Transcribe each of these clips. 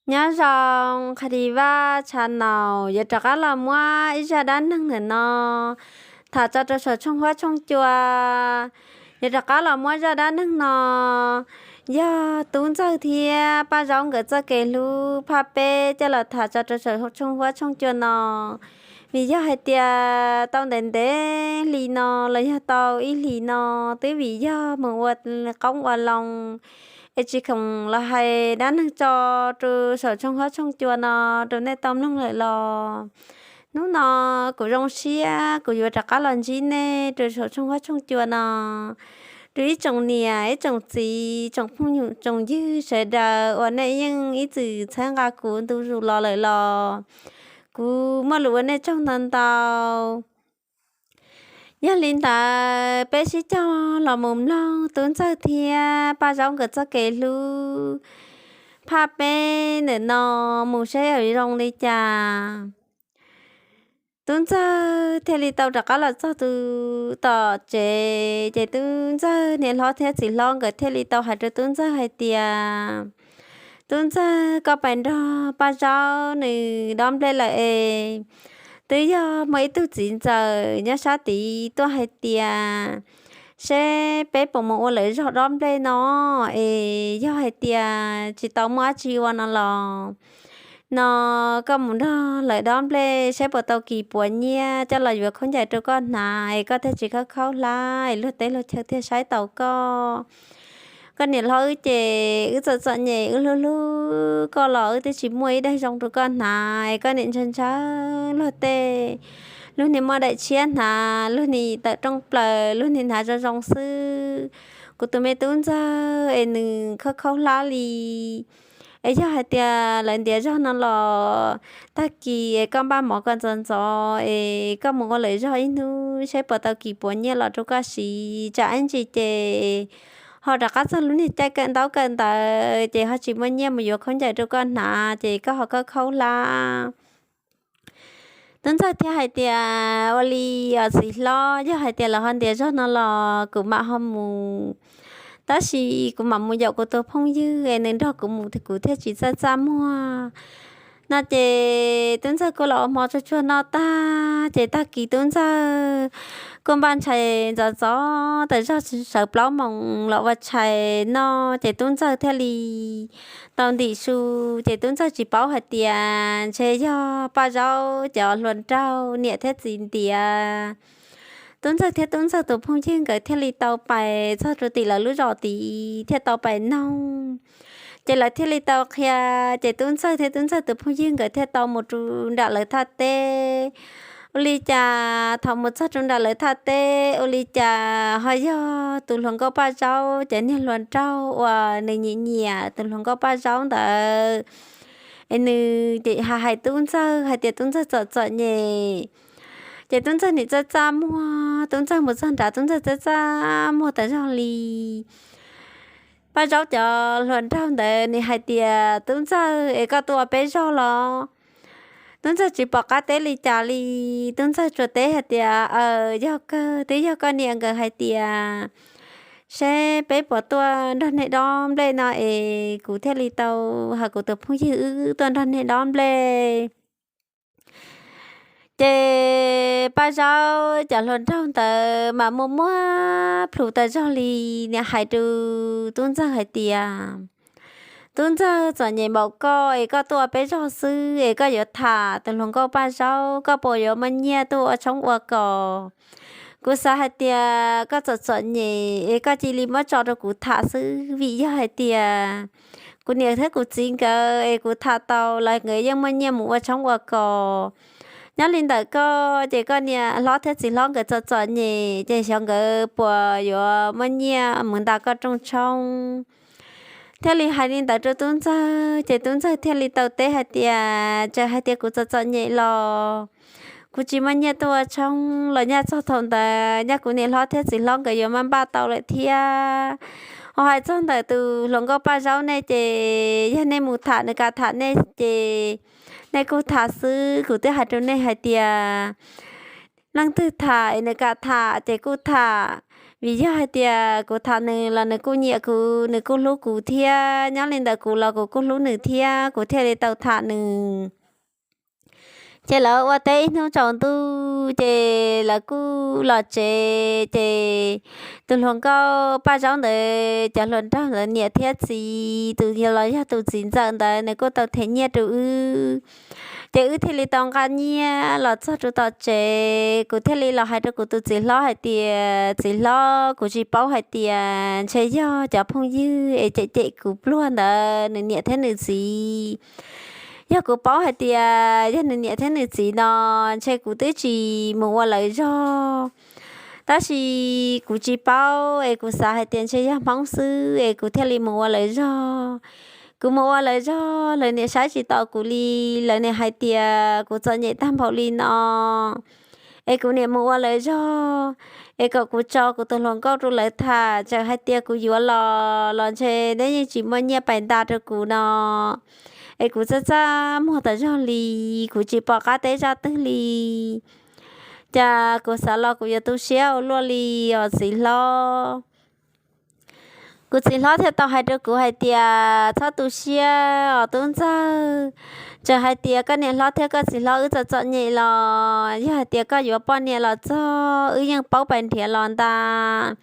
Nyob zoo, Qha Di Vaj Tshav Naus yuav rov qab los muab ib zaj dab neeg ntawm no tham tso rau saum tshooj huab tshooj cua. Yuav rov qab los muab zaj dab neeg no yog Tub Ntxawg thiab Paj Zaub nkawd txoj kev hlub phaj peb coj los tham tso rau saum tshooj huab tshooj cua no. Vim yog hais tias tau ntev ntev hlis no los yog tau ib hlis no twb vim yog mus ua qoob ua loo es tsis khoom los hais dab neeg tso rau saum tshooj huab tshooj cua no rau nej tau mloog lawm los. Hnub no kuv zoo siab kuv yuav rov qab los ntsib nej rau saum tshooj huab tshooj cua no. Rau ib tsoom niam ib tsoom txiv tsoom phooj ywg sawv daws uas nej yeej ib txwm txhawb nqa kuv ntu zus los lawm los, kuv muaj lus ua nej tsaug ntau ntau. Yog li ntawd peb sib cog los mus mloog Tub Ntxawg thiab Paj Zaub nkawd txoj kev hlub phaj peb ntawm no mus seb yuav zoo li cas. Tub Ntxawg thiaj li tau rov qab los txog tus tom tsev ces Tub Ntxawg niam hlob thiab txiv hlob nkawd thiaj li tau hais rau Tub Ntxawg hais tias, Tub Ntxawg, koj pais nrog Paj Zaub nws dob nplej lawm es twb yog muaj ib tug txiv ntxawm nyob sab tid tuaj hais tias seb peb puas mus ua lawv zog dob nplej no es yog hais tias tsis tau muaj dab tsi ua no los no koj mus nrog lawv dob nplej saib puas tau kis puas nyiaj coj los yuav khaub ncaws rau koj hnav es koj thiaj tsis khaub khaub hlab es luag teb luag chaw thiaj saib tau koj. Koj niam hlob wb ces wb txom txom nyem, wb hlub hlub koj los wb twb tsis muaj ib daig zoo rau koj hnav es koj niam ntshaw ntshaw luag tej, luag niag muaj daim tshiab hnav, luag niag tawm rooj plaws, luag niag hnav zoo zoo xwb. Kuv tus me Tub Ntxawg es nws khaub khaub hlab li. Es yog hais tias lawv ntiav zog no los tag kis es koj npaj mov kom ntxov ntxov es koj mus ua lawv zog ib hnub saib puas tau kis puas nyiaj los rau koj siv, tsam ib ntsis ces ho rov qab txog lub niag caij kawm ntaub kawm ntawv ces ho tsis muaj nyiaj mus yuav khaub ncaws rau koj hnav ces koj ho khaub khaub hlab. Tub Ntxawg thiaj hais tias, ua li os txiv hlob, yog hais tias lawv ho ntiav zog no los kuv mam ho mus, tab sis kuv mam mus yaum kuv tus phooj ywg es nws nrog kuv mus kuv thiaj tsis txaj txaj muag. No ces Tub Ntxawg kuj los ua hmo tsuag tsuag noj tag ces tag kis Tub Ntxawg kuj npaj ntshai ntxov ntxov tas zog sawv plaub moos los ua tshais noj ces Tub Ntxawg thiaj li tau ntim su. Ces Tub Ntxawg tsis paub hais tias ntshe yog Paj Zaub cov hluas nraug niam thiab txiv ntiav. Tub Ntxawg thiab Tub Ntxawg tus phooj ywg nkawd thiaj li tau pais txog rau tim lawv lub zos tid thiaj tau pais noog. Ces lawv thiaj li tau qhia, ces Tub Ntxawg thiab Tub Ntxawg tus phooj ywg nkawd thiaj tau mus rau nram lawv thaj teb. Ua li cas thaum mus txog rau nram lawv thaj teb ua li cas ho yog tus hluas nkauj Paj Zaub cov niag hluas nraug uas nws nyiam nyiam tus hluas nkauj Paj Zaub ntawd es nws hais Tub Ntxawg hais tias Tub Ntxawg txom txom nyem. Ces Tub Ntxawg nim txaj txaj muag, Tub Ntxawg mus txog nrad Tub Ntxawg txaj txaj muag tas zog li. Paj Zaub cov hluas nraug ntawd nws hais tias, Tub Ntxawg es koj tuaj ua peb zog los? Tub Ntxawg tsis pom qab teb li cas li. Tub Ntxawg tsuas teb hais tias, aws, yog kawg, twb yog koj niam nkawd hais tias seb peb puas tuaj nrog nej dob nplej no es kuv thiaj li tau hais kuv tus phooj ywg wb tuaj nrog nej dob nplej. Ces Paj Zaub cov hluas nraug ntawd mas muaj muaj plhus tas zog li, nws hais rau Tub Ntxawg hais tias, Tub Ntxawg, txom nyem npaum koj es koj tuaj ua peb zog xwb es koj yuav tham tus hluas nkauj Paj Zaub, koj puas yuav muaj nyiaj tuaj ua tshoob ua kos? Kuv xav hais tias koj txom txom nyem es koj cia li muab tso rau kuv tham xwb, vim yog hais tias kuv niam thiab kuv txiv nkawd es kuv tham tau lawv nkawd yeej muaj nyiaj mus ua tshoob ua kos. Nyob li ntawm koj ces koj niam hlob thiab txiv hlob nkawd txom txom nyem ces xyov nkawd puas yuav muaj nyiaj mus ntas koj rooj tshoob. Thiaj li hais li ntawd rau Tub Ntxawg ces Tub Ntxawg thiaj li tau teb hais tias, txawm hais tias kuv txom txom nyem los kuv tsis muaj nyiaj tuaj ua tshoob los nyaj txog thaum ntawd nyaj kuv niam hlob thiab txiv hlob nkawd yuav maj npaj tau lawm thiab. Ho hais txog ntawm tus hluas nkauj Paj Zaub nej ces yog nej mus tham nws kam tham nej ces nej kuj tham xwb, kuv twb hais rau nej hais tias leej twg tham es nws kam tham ces kuj tham. vim yog hais tias kuv tham nws los nws kuj nyiam kuv, nws kuj hlub kuv thiab. Nyob li ntawd kuv los kuv kuj hlub nws thiab, kuv thiaj li tau tham nws. Ces lawv ua teb ib hnub tsaus ntuj ces lawv kuj los tsev. Ces tus hluas nkauj Paj Zaub ntawd cov hluas nraug ntawd niam thiab txiv, tus los yog tus txiv ntxawm ntawd nws kuj tau them nyiaj rau wb. Ces wb thiaj li tau nqa nyiaj los txog rau tom tsev, kuv thiaj li los hais rau kuv tus txiv hlob hais tias, txiv hlob, kuv tsis paub hais tias ntshe yog cov phooj ywg es cem cem kuv pluag ntawd nws niam thiab nws txiv. Yog kuv paub hais tias yog nws niam thiab nws txiv no, ntshe kuv twb tsis mus ua lawv zog. Tab sis kuv tsis paub es kuv xav hais tias ntshe yog Hmoob xwb es kuv thiaj li mus ua lawv zog. Kuv mus ua lawv zog, lawv niam saib tsis taus kuv li, lawv niam hais tias kuv txom nyem tag npaum li no, es kuv niam mus ua lawv zog, es kom kuv tso kuv tus hluas nkauj rau lawv tham, txawm hais tias kuv yuav los los ntshe neb yeej tsis muaj nyiaj pais nta rau kuv no. Es kuv txaj txaj muag tas zog li, kuv tsis pom qab teb zaj twg li. Cas kuv xav los kuv yuav tu siab ua luaj li os txiv hlob. Kuv txiv hlob thiaj tau hais rau kuv hais tias, txhob tu siab os tub ntxawg. Txawm hais tias koj niam hlob thiab koj txiv hlob wb txom txom nyem los yog hais tias koj yuav poj niam los txog wb yeej paub pais nrhiav los ntag.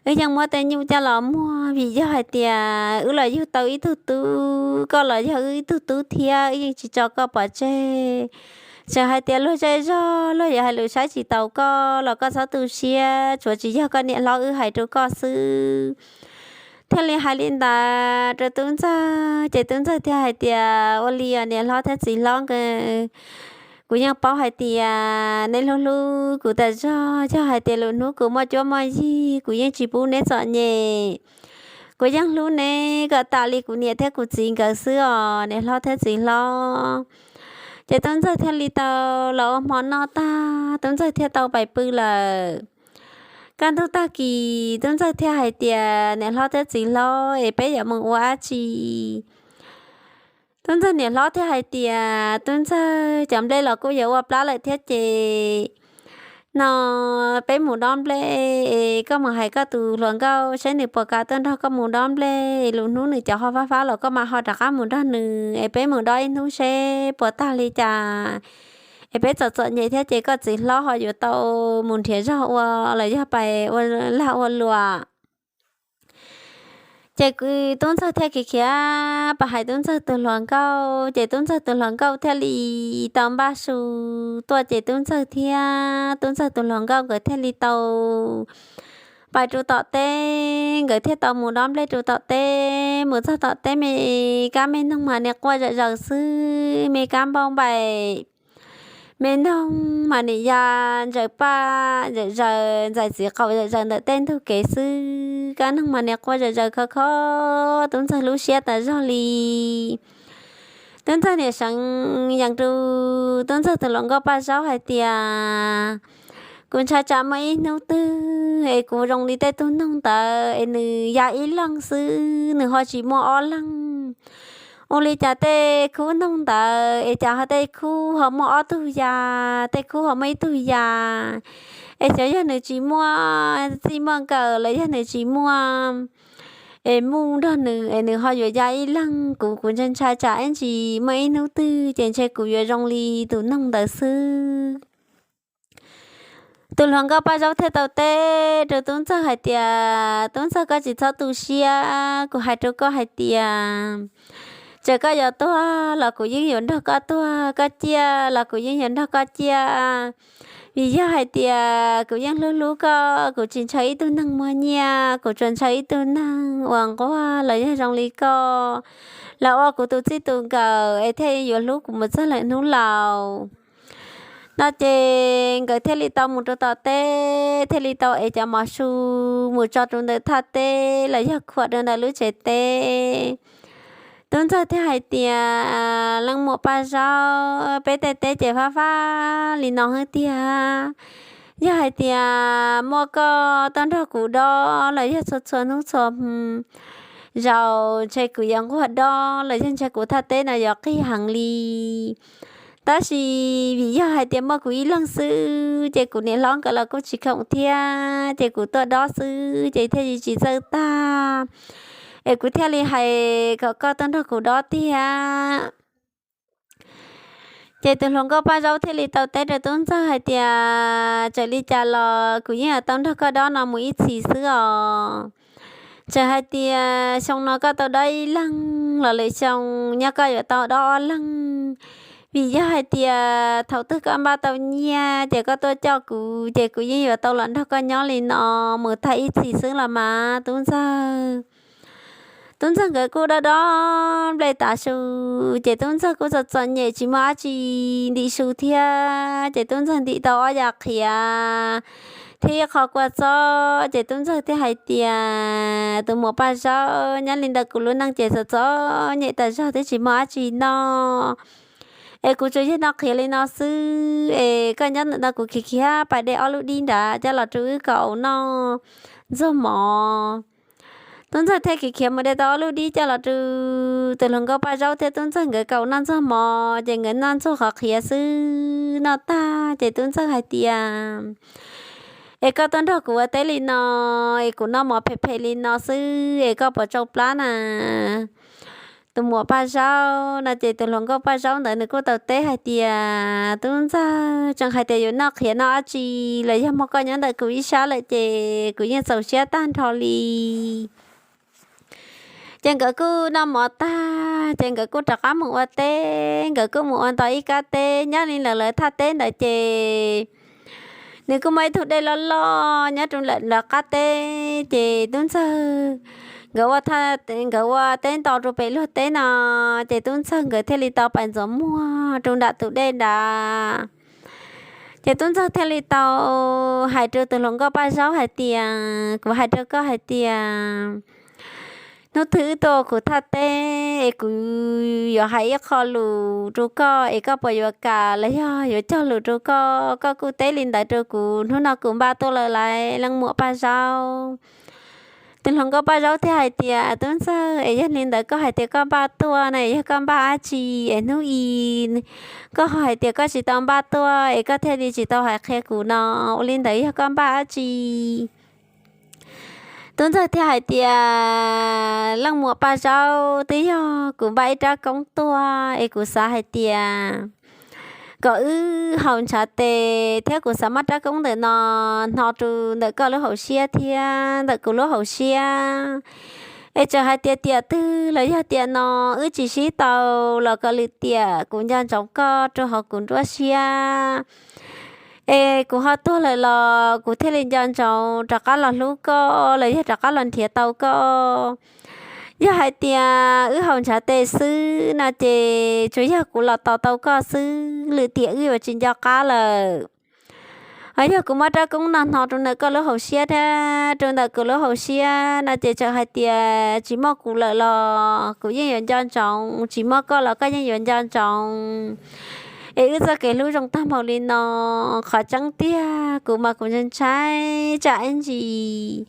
Wb yeej muab tej nyuj coj los muag vim yog hais tias wb los yug tau ib tug tub, koj los yog wb ib tug tub thiab, wb yeej tsis tso koj pov tseg. Txawm hais tias luag zej zog luag yuav hais lus saib tsis taus koj los koj txhob tu siab, tsuav tsis yog koj niam hlob wb hais rau koj xwb. Thiaj li hais li ntawd rau tub ntxawg, ces tub ntxawg thiaj hais tias, ua li os niam hlob thiab txiv hlob nkawd, kuv yeej paub hais tias neb hlub hlub kuv tas zog, yog hais tias lwm hnub kuv muaj cuab muaj yig kuv yeej tsis pub neb txom nyem. Kuv yeej hlub neb kom tas li kuv niam thiab kuv txiv nkawd xwb os niam hlob thiab txiv hlob. Ces tub ntxawg thiaj li tau los ua hmo noj tag, tub ntxawg thiaj tau pais pw lawm. Kaj ntug tag kis tub ntxawg thiaj hais tias, niam hlob thiab txiv hlob es peb yuav mus ua dab tsi? Tub ntxawg niam hlob thiaj hais tias, tub ntxawg, cov nplej los kuj yuav ua plab lawm thiab ces no peb mus dob nplej es koj mus hais koj tus hluas nkauj seb nws puas kam tuaj nrog koj mus dob nplej, lwm hnub nws cov ho fab fab los koj mam ho rov qab mus nrog nws es peb mus dob ib hnub seb puas tag li cas es peb txom txom nyem thiab ces koj txiv hlob ho yuav tau mus nrhiav zog ua los yog pais ua lag ua luam. Ces tub ntxawg thiaj khiav khiav pais hais tub ntxawg tus hluas nkauj, ces tub ntxawg tus hluas nkauj thiaj li tau npaj su tuaj ces tub ntxawg thiab tub ntxawg tus hluas nkauj nkawd thiaj li tau pais rau tom teb, nkawd thiaj tau mus dob nplej rau tom teb. Mus txog tom teb me kab me noog mas niag quaj zom zaws xwb, me kab npauj npaim, me noog mas niag ya ntsaws paj ntsaws zaws ntxais txiv qaum zom zaws ntawm tej ntug kev xwb, kab noog mas niag quaj zom zaws khov kho tub ntxawg lub siab tas zog li. Tub ntxawg niam seev yees rau tub ntxawg tus hluas nkauj Paj Zaub hais tias, kuv ntshai tsam muaj ib hnub twg es kuv zoo li tej tug noog ntawd es nws ya ib leeg xwb, nws ho tsis muaj ob leeg. Ua li cas tej khub noog ntawd es cas ho tej khub ho muaj ob tug ya, tej khub ho muaj ib tug ya, es xyov yog nws tsis muaj txij muaj nkawm los yog nws tsis muaj es muj nrog nws es nws ho yuav ya ib leeg. Kuv, kuv ntshai ntshai tsam ib ntsis muaj ib hnub twg ces ntshe kuv yuav zoo li tus noog ntawd xwb. Tus hluas nkauj Paj Zaub thiaj tau teb rau tub ntxawg hais tias, tub ntxawg, koj tsis txhob tu siab, kuv hais rau koj hais tias, txawm koj yuav tuag los kuv yeej yuav nrog koj tuag, koj ciaj los kuv yeej yuav nrog koj ciaj. Vim yog hais tias kuv yeej hlub hlub koj, kuv tsis ntshaw ib tug neeg muaj nyiaj, kuv tsuas ntshaw ib tug neeg uas nquag los yog zoo li koj los ua kuv tus txij tus nkawm es thiaj yuav hlub kuv mus txog lawm hnub laus. No ces nkawd thiaj li tau mus rau tom teb, thiaj li tau ev cov mov su mus tso rau ntawm thaj teb los yog khuam rau ntawm lub tsev teb. Tub ntxawg thiaj hais tias, leej muam Paj Zaub, peb tej teb ces fab fab li no hwb tiag. Yog hais tias muaj koj tuaj nrog kuv dob los yog txhua txhua hnub txhua zaus ntshe kuv yuav nquag dob los yog ntshe kuv thaj teb no yuav qig heev li. Tab sis vim yog hais tias muaj kuv ib leeg xwb ces kuv niam hlob nkawd los kuj tsis khoom thiab, ces kuv tuaj dob xwb ces thiaj li tsis txawj tag, es kuv thiaj li hais kom koj tuaj nrog kuv dob tiag. Ces tus hluas nkauj Paj Zaub thiaj li tau teb rau Tub Ntxawg hais tias, txawm li cas los kuv yeej yuav tau nrog koj dob no mus ib txhis xwb os. Txawm hais tias xyoo no koj tau dob ib leeg los lwm xyoo nyob koj yuav tau dob ob leeg, vim yog hais tias thaum twg koj npaj tau nyiaj ces koj tuaj coj kuv ces kuv yeej yuav tau los nrog koj nyob li no mus tag ib txhis xwb los mas Tub Ntxawg. Tub Ntxawg nkawd kuj dob dob nplej tav su, ces Tub Ntxawg kuj txom txom nyem tsis muaj dab tsi ntim su thiab, ces Tub Ntxawg ntim tau ob yav qhiav thiab ib qho kua txob, ces Tub Ntxawg thiaj hais tias, tus muam Paj Zaub, nyob li ntawm kuv lub neej ces txom txom nyem tas zog twb tsis muaj dab tsi noj, es kuv tsuas yog noj qhiav li no xwb, es koj nyob ntawm no kuv khiav khiav pais de ob lub dib nrad coj los rau wb kaus noj ntxuag mov. Tub Ntxawg thiaj khiav khiav mus de tau ob lub dib coj los rau tus hluas nkauj Paj Zaub thiab Tub Ntxawg nkawd kaus noj ntxuag mov, ces nkawd noj ntxuag qhov qhiav xwb noj tag ces Tub Ntxawg hais tias, es koj tuaj nrog kuv ua teb li no, es kuv noj mov phem phem li no xwb es koj puas tsau plab na, tus muam Paj Zaub? No ces tus hluas nkauj Paj Zaub ntawd nws kuj tau teb hais tias, Tub Ntxawg, tseem hais tias yuav noj qhiav noj dab tsi los yog muaj koj nyob ntawm kuv ib sab lawm ces kuv yeej txaus siab tag nrho li. Ces nkawd kuj noj mov tag ces nkawd kuj rov qab mus ua teb, nkawd kuj mus ua ntau ib kab teb. Nyob li ntawd lawv thaj teb ntawd ces nws kuj muaj ib tug dej loj loj nyob rau ntawm lawv qab teb, ces Tub Ntxawg nkawd ua, nkawd ua teb nto rau pem luag teb no, ces Tub Ntxawg nkawd thiaj li tau pais ntxuav muag rau nram tus dej nrad. Ces Tub Ntxawg thiaj li tau hais rau tus hluas nkauj Paj Zaub hais tias, kuv hais rau koj hais tias, hnub twg wb tuaj kuv thaj teb es kuv yuav hais ib qho lus rau koj es koj puas yuav kam los yog yuav cog lus rau koj? Koj kuj teb li ntawd rau kuv, hnub no kuv npaj tuaj lawm lauj, leej muam Paj Zaub. Tus hluas nkauj Paj Zaub thiaj hais tias, Tub Ntxawg, es yog li ntawd koj hais tias koj npaj tuaj na, yog koj npaj dab tsi es hnub i koj ho hais tias koj tsis tau npaj tuaj es koj thiaj li tsis tau hais qhia kuv no? Ua li ntawd yog koj npaj dab tsi? Tub Ntxawg thiaj hais tias, leej muam Paj Zaub, twb yog kuv npaj ib rab koob tuaj es kuv xav hais tias kom wb haus ntshav tes thiab kuv xav muab rab koob ntawm no hno rau ntawm koj lub hauv siab thiab ntawm kuv lub hauv siab. Es txawm hais tias tiam twg los yog tiam no wb tsis sib tau los kom lwm tiam kuv nco ntsoov koj rau hauv kuv nruab siab, es kuv ho tuag lawm los kuv thiaj li nco ntsoov rov qab los hlub koj los yog rov qab los nrhiav tau koj. Yog hais tias wb haus ntshav tes xwb no ces tsuas yog kuv los tos tau koj xwb, lwm tiam wb yuav tsis nco qab lawm. Ho yog kuv muab rab koob no hno rau ntawm koj lub hauv siab thiab rau ntawm kuv lub hauv siab no ces txawm hais tias tsis muaj kuv lawm los kuv yeej yuav nco ntsoov, tsis muaj koj los koj yeej yuav nco ntsoov. Es wb txoj kev hlub zoo tag npaum li no, qhov tseeb tiag kuv mas kuv ntshai ntshai tsam ib ntsis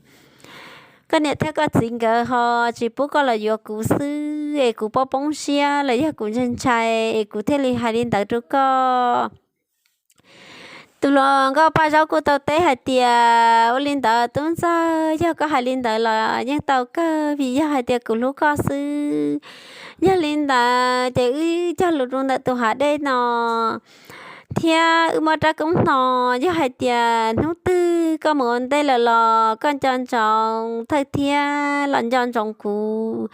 koj niam thiab koj txiv nkawd ho tsis pub koj los yuav kuv xwb es kuv poob poob siab los yog kuv ntshai ntshai es kuv thiaj li hais li ntawd rau koj. Tus hluas nkauj Paj Zaub kuj tau teb hais tias, ua li ntawd Tub Ntxawg, yog koj hais li ntawd los yeej tau kawg, vim yog hais tias kuv hlub koj xwb. Yog li ntawd ces wb cog lus rau ntawm tus hav dej no thiab wb muab rab koob hno. Yog hais tias hnub twg koj mus ua ntej lawm los koj nco ntsoov thawj thiab los nco ntsoov kuv.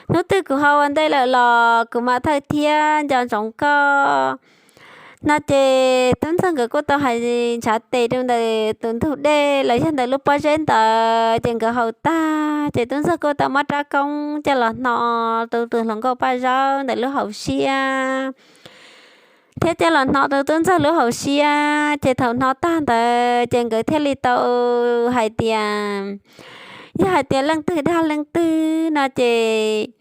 Hnub twg kuv ho ua ntej lawm los kuv mam thawj thiab nco ntsoov koj. No ces Tub Ntxawg nkawd kuj tau hais ntshav tes rau ntawm tus ntug dej los yog ntawm lub pob zeb ntawd, ces nkawd haus tag ces Tub Ntxawg kuj tau muab rab koob coj los hno rau tus hluas nkauj Paj Zaub ntawm lub hauv siab thiab coj los hno rau Tub Ntxawg lub hauv siab. Ces thaum hno tag ntawd ces nkawd thiaj li tau hais tias, yog hais tias leej twg dag leej twg no ces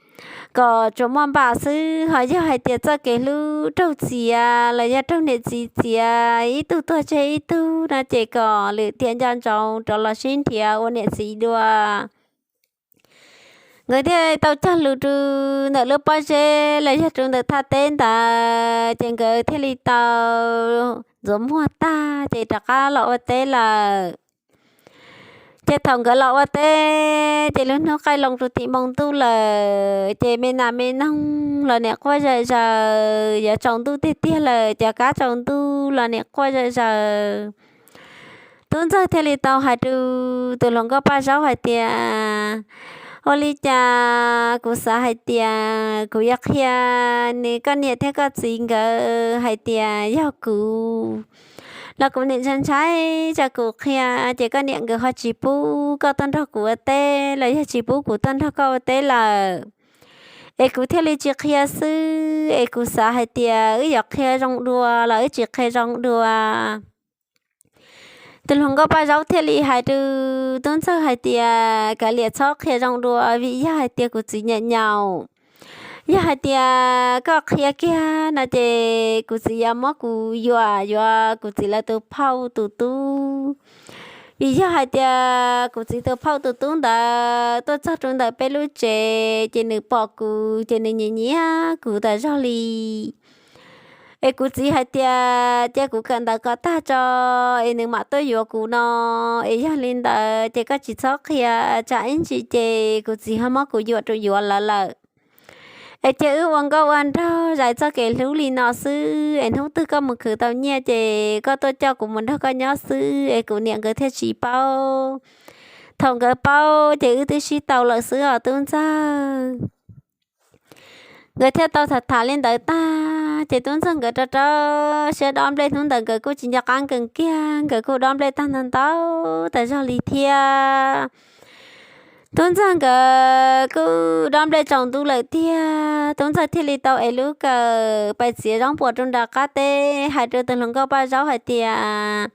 kom tsuas muaj npam xwb, ho yog hais tias txoj kev hlub raug txiav los yog raug niam txiv txiav ib tug tuag tseg ib tug no ces kom lwm tiam nco ntsoov rov los sib nrhiav ua niam txiv dua. Nkawd thiaj tau cog lus rau ntawm lub pob zeb los yog rau ntawm thaj teb ntawd, ces nkawd thiaj li tau ntxuav muag tag ces rov qab los ua teb lawm. Ces thaum nkawd los ua teb ces lub hnub qaij loo rau tim npoo ntuj lawm, ces me nas me noog los niam quaj zom zaws, yuav tsaus ntuj tiag tiag lawm, cov kab tsaus ntuj los niam quaj zom zaws. Tub ntxawg thiaj li tau hais rau tus hluas nkauj Paj Zaub hais tias, Ua li cas kuv xav hais tias kuv yuav qhia nws koj niam thiab koj txiv nkawd hais tias yog kuv los kuv niam ntshai ntshai tsam kuv qhia ces koj niam nkawd ho tsis pub koj tuaj nrog kuv ua teb los yog tsis pub kuv tuaj nrog koj ua teb lawm. Es kuv thiaj li tsis qhia xwb, es kuv xav hais tias wb yuav qhia zoo dua los wb tsis qhia zoo dua. Tus hluas nkauj Paj Zaub thiaj li hais rau tub ntxawg hais tias, Kav liam txhob qhia zoo dua, vim yog hais tias kuv txiv nyaum nyaum. Yog hais tias koj qhia kiag no ces kuv txiv yuav muab kuv yuam yuav kuv txiv lawv tus phauj tus tub. Vim yog hais tias kuv txiv tus phauj tus tub ntawd tuaj txog rau ntawm peb lub tsev ces nws pom kuv ces nws nyiam nyiam kuv tas zog li. Es kuv txiv hais tias cia kuv kawm ntawv kom tag tso es nws mam tuaj yuav kuv no. Es yog li ntawd ces koj tsis txhob qhia, tsam ib ntsis ces kuv txiv ho muab kuv yuam rau yuav lawv lawm. Es cia wb ua nkauj ua nraug zais txoj kev hlub li no xwb, es hnub twg koj mus khwv tau nyiaj ces koj tuaj coj kuv mus nrog koj nyob xwb, es kuv niam nkawd thiaj tsis paub. Thaum nkawd paub ces wb twb sib tau lawm xwb os tub ntxawg. Nkawd thiaj tau tham tham li ntawd tag ces tub ntxawg nkawd rau rau siab dob nplej, hnub ntawd nkawd kuj tsis nco qab nkees kiag, nkawd kuj dob nplej tag ntau ntau tas zog li thiab. Tub ntxawg nkawd kuj dob nplej tsaus ntuj lawm tiag, tub ntxawg thiaj li tau ev lub kawm pais txiav zaub npuas rau nram qab teb, hais rau tus hluas nkauj Paj Zaub hais tias,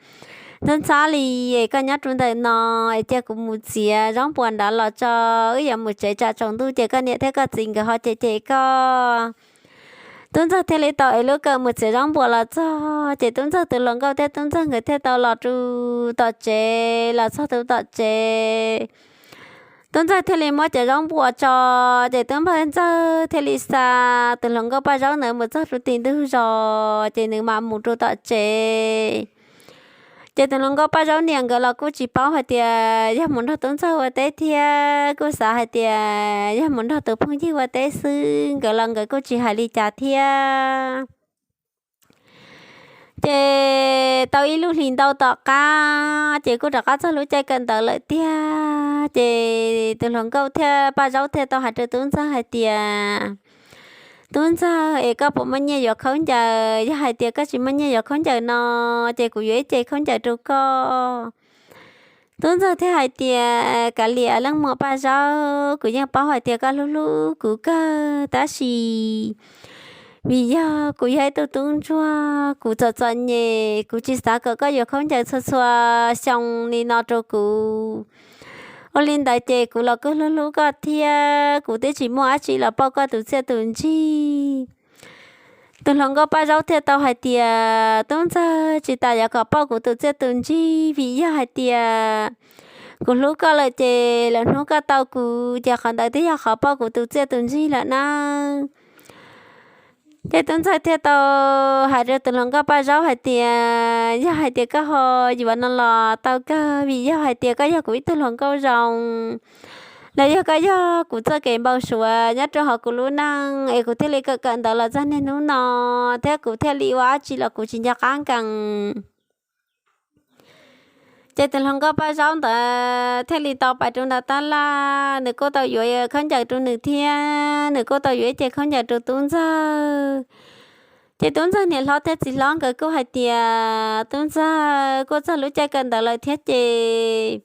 Ntxhab ntxhab li es koj nyob rau ntawm no es cia kuv mus txiav zaub npuas nrad los tso, wb yuav mus tsev tsam tsaus ntuj ces koj niam thiab koj txiv nkawd ho cem cem koj. Tub ntxawg thiaj li tau ev lub kawm mus txiav zaub npuas los txog ces tub ntxawg tus hluas nkauj thiab tub ntxawg nkawd thiaj tau los rau tom tsev, los txog rau tom tsev. Tub ntxawg thiaj li muab cov zaub npuas tso, ces tub ntxawg thiaj li xa tus hluas nkauj Paj Zaub ntawd mus txog rau tim ntug zos ces nws mam mus rau tom tsev. Ces tus hluas nkauj Paj Zaub niam nkawd los kuj tsis paub hais tias yog mus nrog tub ntxawg ua teb thiab, kuj xav hais tias yog mus nrog tus phooj ywg ua teb xwb, nkawd los nkawd kuj tsis hais li cas thiab. Ces tau ib lub hlis ntau tom qab ces kuj rov qab txog lub caij kawm ntawv lawm tiag, ces tus hluas nkauj thiab Paj Zaub thiaj tau hais rau tub ntxawg hais tias, Tub ntxawg, es koj puas muaj nyiaj yuav khaub ncaws? Yog hais tias koj tsis muaj nyiaj yuav khaub ncaws no ces kuv yuav ib ce khaub ncaws rau koj. Tub ntxawg thiaj hais tias, Kav liam leej muam Paj Zaub, kuv yeej paub hais tias koj hlub hlub kuv kawg, tab sis vim yog kuv yog ib tug tub ntsuag, kuv txom txom nyem, kuv tsis xav kom koj yuav khaub ncaws txhua txhua xyoo li no rau kuv. Ua li ntawd ces kuv los kuj hlub hlub koj thiab, kuv twb tsis muaj dab tsi los pauj koj tus txiaj tus ntsig. Tus hluas nkauj Paj Zaub thiaj tau hais tias, Tub ntxawg, tsis tas yuav kom pauj kuv tus txiaj tus ntsig, vim yog hais tias kuv hlub koj lawm ces lwm hnub koj tau kuv ces qhov ntawd twb yog qhov pauj kuv tus txiaj tus ntsig lawm nawb. Ces tub ntxawg thiaj tau hais rau tus hluas nkauj Paj Zaub hais tias, Yog hais tias koj ho yuav no los tau kawg, vim yog hais tias koj yog kuv ib tug hluas nkauj zoo, los yog koj yog kuv txoj kev npau suav nyob rau hauv kuv lub neej es kuv thiaj li kawm kawm ntawv los txog niaj hnub no, thiab kuv thiaj li ua dab tsi los kuv tsis nco qab nkees. Ces tus hluas nkauj Paj Zaub ntawd thiaj li tau pais rau nram tab laj, nws kuj tau yuav khaub ncaws rau nws thiab, nws kuj tau yuav ib ce khaub ncaws rau tub ntxawg. Ces tub ntxawg niam hlob thiab txiv hlob nkawd kuj hais tias, Tub ntxawg, kuj txog lub caij kawm ntawv lawm thiab ces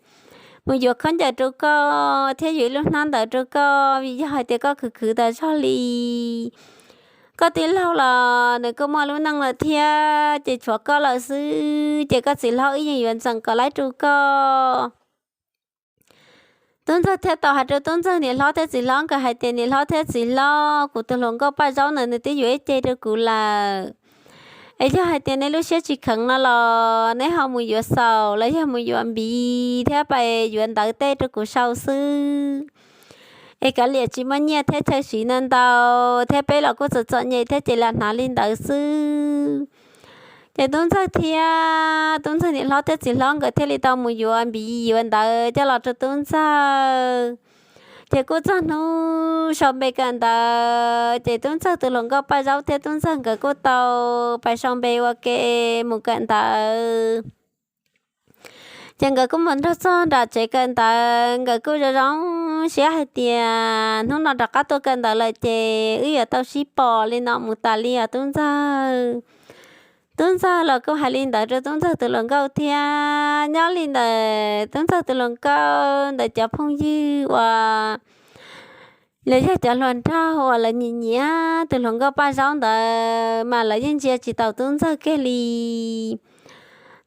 mus yuav khaub ncaws rau koj thiab yuav ib lub hnab ntawv rau koj, vim yog hais tias koj khwv khwv tas zog li. Koj tij laug los nws kuj muaj lub neej lawm thiab, ces tshuav koj lawm xwb, ces koj txiv hlob wb yeej yuav ntxeem kom laib rau koj. Tub ntxawg thiaj tau hais rau tub ntxawg niam hlob thiab txiv hlob nkawd hais tias, Niam hlob thiab txiv hlob, kuv tus hluas nkauj Paj Zaub ntawd nws twb yuav ib ce rau kuv lawm. Es yog hais tias neb lub siab tsis kheev no los neb ho mus yuav xaum los yog mus yuav npiv thiab pais yuav ntawv tej rau kuv sau xwb. es kav liam tsis muaj nyiaj thiab chaw siv ntau ntau, thiab peb los kuj txom txom nyem thiab ces lam hnav li ntawd xwb. Ces tub ntxawg thiab tub ntxawg niam hlob thiab txiv hlob nkawd thiaj li tau mus yuav npiv yuav ntawv coj los rau tub ntxawg. Ces kuj txog hnub sau npe kawm ntawv, ces tub ntxawg tus hluas nkauj Paj Zaub thiab tub ntxawg nkawd kuj tau pais sau npe ua ke mus kawm ntawv. Ces nkawd kuj mus nrog txog nram tsev kawm ntawv, nkawd kuj zoo zoo siab hais tias hnub no rov qab tuaj kawm ntawv lawm ces wb yuav tau sib pom li no mus tas li os tub ntxawg. Tub ntxawg los kuj hais li ntawd rau tub ntxawg tus hluas nkauj thiab. Nyob li ntawd tub ntxawg tus hluas nkauj ntawd cov phooj ywg uas los yog cov hluas nraug uas lawv nyiam nyiam tus hluas nkauj Paj Zaub ntawd mas lawv yeej ntsia tsis taus tub ntxawg kiag li.